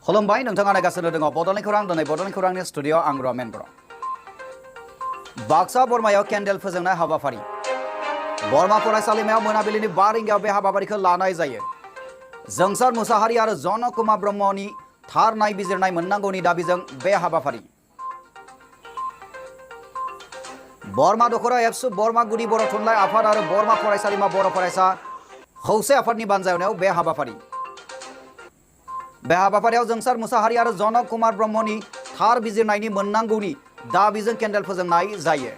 खुलुमबाय नोंथाङा नायगासिनो दङ बड'लेण्ड खौरां दिनै बड'लेण्ड खौरांनि स्टुडिअ आं रमेन बर'। बाक्सा बरमायाव केन्डेल फोजोंनाय हाबाफारि बरमा फरायसालिमायाव मोनाबिलिनि 5 रिंगायाव बे हाबाफारिखौ लानाय जायो। जोंसार मुसाहारि आरो जन कुमार ब्रह्मनि थार नायबिजिरनाय मोननांगौनि दाबिजों बे हाबाफारि बरमा दखरा एबसु बरमा गुदि बर' थुनलाइ आफाद आरो बरमा फरायसालिमा बर' फरायसा खौसे आफादनि बानजायनायाव बे हाबाफारियाव जोंसार मुसाहारि आरो जन कुमार ब्रह्मनि थार बिजिरनायनि मोननांगौनि दाबिजों केन्डेल फोजोंनाय जायो।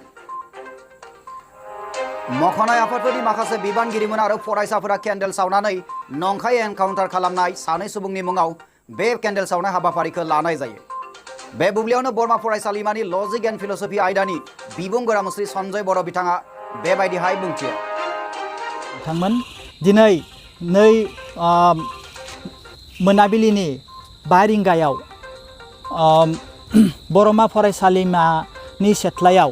मख'नाय आफादफोरनि माखासे बिबानगिरिमोन आरो फरायसाफोरा केन्डेल सावनानै नंखाय एनकाउन्टार खालामनाय सानै सुबुंनि मुङाव बे केन्डेल सावनाय हाबाफारिखौ लानाय जायो। बे बुब्लियावनो बरमा फरायसालिमानि लजिक एन्ड फिलसफि आयदानि बिबुं गोरामोस्रि सन्जय बर' बिथाङा बेबायदिहाय बुंथियो। बिथांमोन दिनै मोनाबिलिनि 5 रिंगायाव बरमा फरायसालिमानि सेथलायाव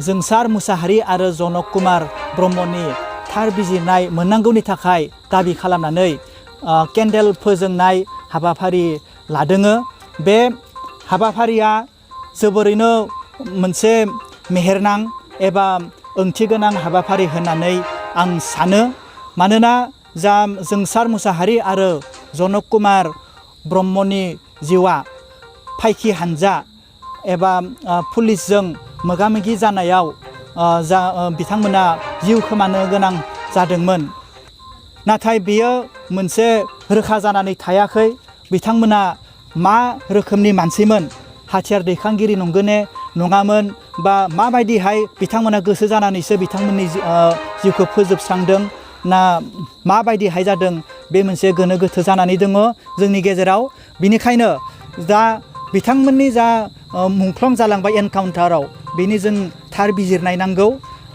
जोंसार मुसाहारि आरो जनक कुमार ब्रह्मनि थार बिजिरनाय मोननांगौनि थाखाय दाबि खालामनानै केन्डेल फोजोंनाय हाबाफारि लादों। बे हाबाफारिया जोबोरैनो मोनसे मेहेरनां एबा ओंथिगोनां हाबाफारि होननानै आं सानो। मानोना जा जोंसार मुसाहारि आरो जनक कुमार ब्रह्मनि जिउआ फायखि हानजा एबा पुलिसजों मोगा मोगि जानायाव बिथांमोना जिउ खोमानो गोनां जादोंमोन। नाथाय बेयो मोनसे रोखा जानानै थायाखै बिथांमोना मा रोखोमनि मानसिमोन, हाथियार दैखांगिरि नंगौने नङामोन, बा माबायदिहाय बिथांमोना गोसो जानानैसो बिथांमोननि जिउखौ फोजोबस्रांदों ना माबायदिहाय जादों, बे मोनसे गोनो गोथो जानानै दङ जोंनि गेजेराव। बिनिखायनो दा बिथांमोननि जा मुंख्लं जालांबाय एनकाउन्टाराव बेनि जों थार बिजिरनाय नांगौ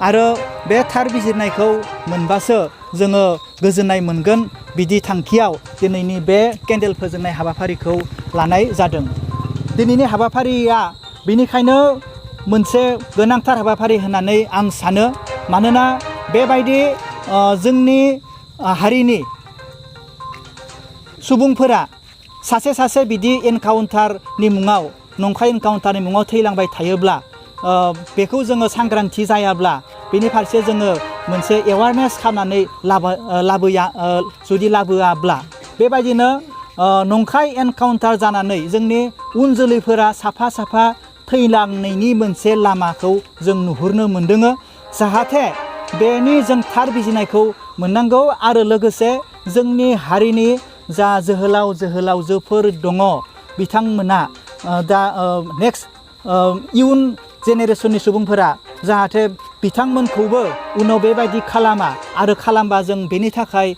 आरो बे थार बिजिरनायखौ मोनबासो जोङो गोजोननाय मोनगोन। बिदि थांखियाव दिनैनि बे केन्डेल फोजोंनाय हाबाफारिखौ लानाय जादों। दिनैनि हाबाफारिया बेनिखायनो मोनसे गोनांथार हाबाफारि होननानै आं सानो। मानोना बेबायदि जोंनि हारिनि सुबुंफोरा सासे बिदि एनकाउन्टारनि मुङाव नंखाय एनकाउन्टारनि मुङाव थैलांबाय थायोब्ला बेखौ जोङो सांग्रांथि जायाब्ला बेनि फारसे जोङो मोनसे एवारनेस खालामनानै जुदि लाबोआब्ला बेबायदिनो नंखाय एनकाउन्टार जानानै जोंनि उन जोलैफोरा साफा थैलांनायनि मोनसे लामाखौ जों नुहुरनो मोनदों। जाहाथे बेनि जों थार बिजिरनायखौ मोननांगौ आरो लोगोसे जोंनि हारिनि जा जोहोलावजोफोर दङ बिथांमोना दा नेक्स्ट इयुन जेनेरेसननि सुबुंफोरा जाहाथे बिथांमोनखौबो उनाव बेबायदि खालामा आरो खालामबा जों बेनि थाखाय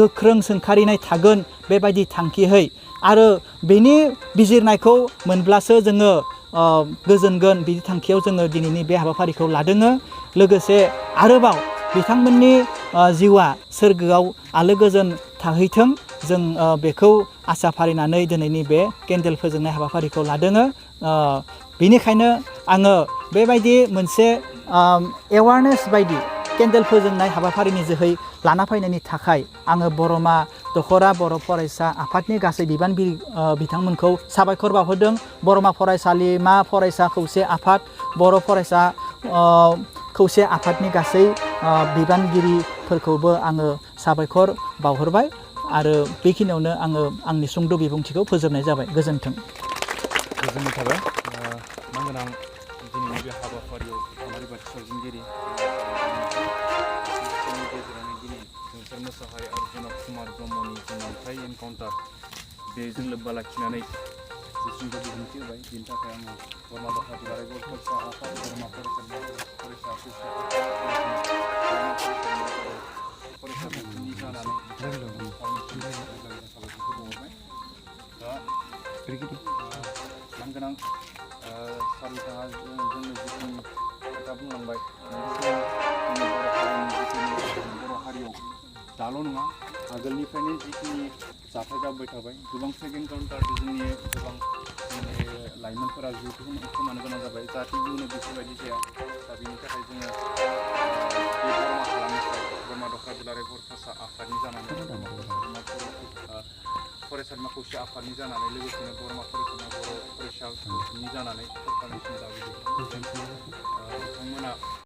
गोख्रों सोंखारिनाय थागोन बेबायदि थांखिहै आरो बेनि बिजिरनायखौ मोनब्लासो जोङो गोजोनगोन। बिदि थांखियाव जोङो दिनैनि बे हाबाफारिखौ लादों। लोगोसे आरोबाव बिथांमोननि जिउआ सोरगोआव आलो गोजोन थाहैथों जों बेखौ आसा फारिनानै दिनैनि बे केन्डेल फोजोंनाय हाबाफारिखौ लादों। बेनिखायनो आङो बेबायदि मोनसे एवारनेस बायदि केन्डेल फोजोंनाय हाबाफारिनि जोहै लाना फैनायनि थाखाय आङो बरमा दखरा बर' फरायसा आफादनि गासै बिबानगिरि बिथांमोनखौ साबायखर बावहरदों। बरमा फरायसालिमा फरायसा खौसे आफाद, बर' फरायसा खौसे आफादनि गासै बिबानगिरिफोरखौबो आङो साबायखर बावहरबाय आरो बेखिनियावनो आङो आंनि सुंद' बिबुंथिखौ फोजोबनाय जाबाय। गोजोन्थों। गोजोननाय थाबाय। मानगोनां दिनैनि बे हाबाफारियाव आलारि बाथि सावजेनगिरि गेजेरावनो दिनै जोंसार मुसाहारि आरो जनक कुमार ब्रह्मनि नंखाय एनकाउन्टार बेजों लोब्बा लाखिनानै जि सुंद' बिबुंथि होबाय बेनि थाखाय आङो बरमा दखरा दुलाराय बर' फरायसा आफाद बरमा फरायसाफोरनि जानानै साबायखरखौ बावहरबाय। दा मानगोनां सार बिथाङा जोंनो जिखिनि खोथा बुंलांबाय बर' हारियाव दाल' नङा आगोलनिफ्रायनो जिखिनि जाथाय जाबोबाय थाबाय गोबां फेक एनकाउन्टार जोंनि गोबां लाइमोनफोरा जिउखौ खोमानो गोनां जाबाय। जाहाथे इयुनाव बेफोरबायदि जाया दा बेनि थाखाय जोङो बे बरमा हालामनिफ्राय बरमा दखरा दुलाराय बर' फरायसा आफादनि जानानै फरायसालिमा खौसे आफादनि जानानै लोगोसेनो बरमा फरायसालिमा बर' फरायसाफोरनि जानानै सरकारनिसिम दाबि दैखांदों। बिथांमोना